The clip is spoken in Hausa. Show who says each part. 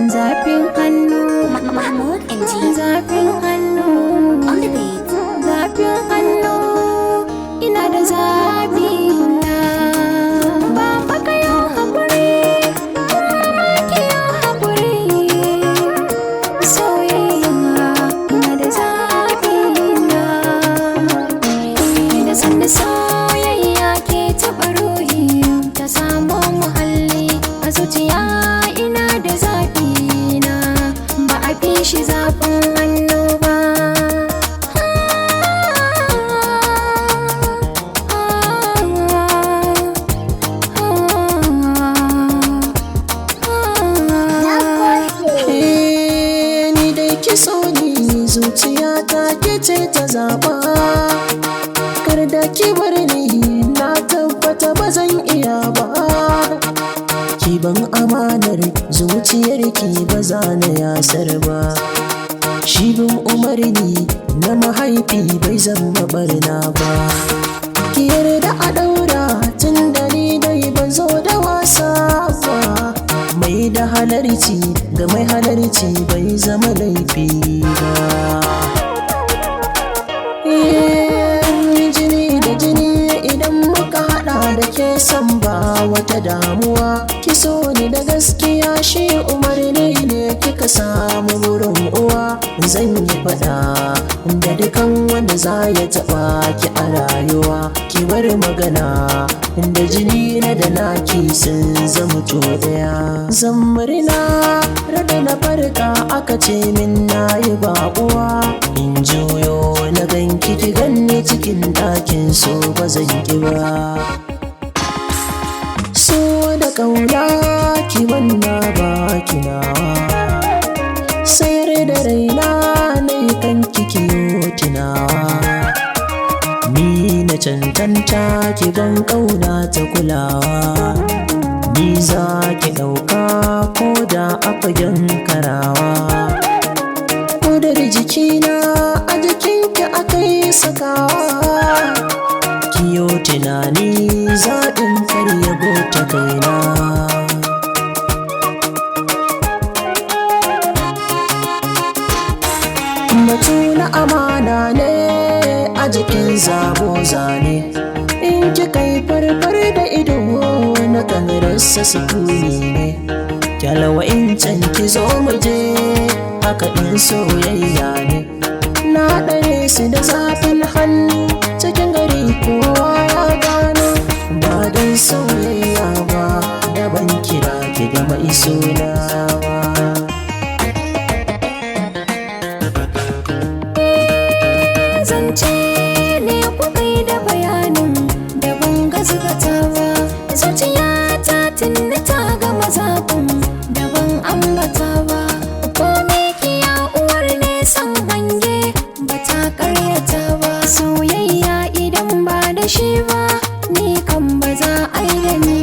Speaker 1: Zafin hannu.
Speaker 2: Mahmoud MG
Speaker 1: Zafin hannu.
Speaker 2: On the beat.
Speaker 1: Zafin hannu. Ina da zafi na. Baba, kayo haƙuri, mama, kiyo haƙuri. Soyayya ina da zafi na. Da sanda soyayya ke taɓa ruhi, ta samu muhalli a zuciya, ina da zafi na, ba a fi shi zafin hannu ba.
Speaker 3: Eh, ni dai ki so ni, zuciya ta ke ce ta zaɓa. Kar da ki bar ni, na tabbata ba zan iya ba. Ki ban amanar zuciyar ki, ba za na yasar ba. Shi bin umarni na mahaifi bai zama barna ba. Ki yarda a ɗaura, tun da ni dai ban zo da wasa ba. Mai da halarci ga mai halarci bai zama laifi ba. Eh, jini da jini idan muka hada da ke san ba wata damuwa. Ki so ni da gaskiya, shi umarni ne kika samu wurin uwa. Zan yi fada da dukan wanda za ya taba ki a rayuwa. Ki bar magana da jini na da naki sun zama to daya. Zan murna rada na farka aka ce min na yi baƙuwa, in juyo na ganki, ki ganni cikin ɗakin so, ba zan ki ba. So da ƙauna ki wanna ba kinawa, sayar da raina na yi kan kiki tunawa. Ni na cancanta ki ban ƙauna ta kulawa, ni za ki ɗauka ko da a fagen karawa. Kodar jikina a jikinki aka yi sakawa, kiyo tunani zaɓin karya gota kaina. Batu na amana ne a jikin zabo zane. In kika yi farfar da ido, na kan rasa sukuni ne. Kyalawa in can ki zo mu je, haka ɗin soyayya ne. Na ɗare su da zafin hannu, cikin gari kowa ya gano. Ba don soyayya ba da ban kira ki da mai suna ba.
Speaker 1: Zance ne kuka yi da bayanin da ban gazgata ba. Zuciya ta tunna ta gama zaɓin da ban ambata ba. Ko me kiya uwar nesan hange ba ta karyata ba. Soyayya idan ba da shi ba, ni kan ba za a yi da ni.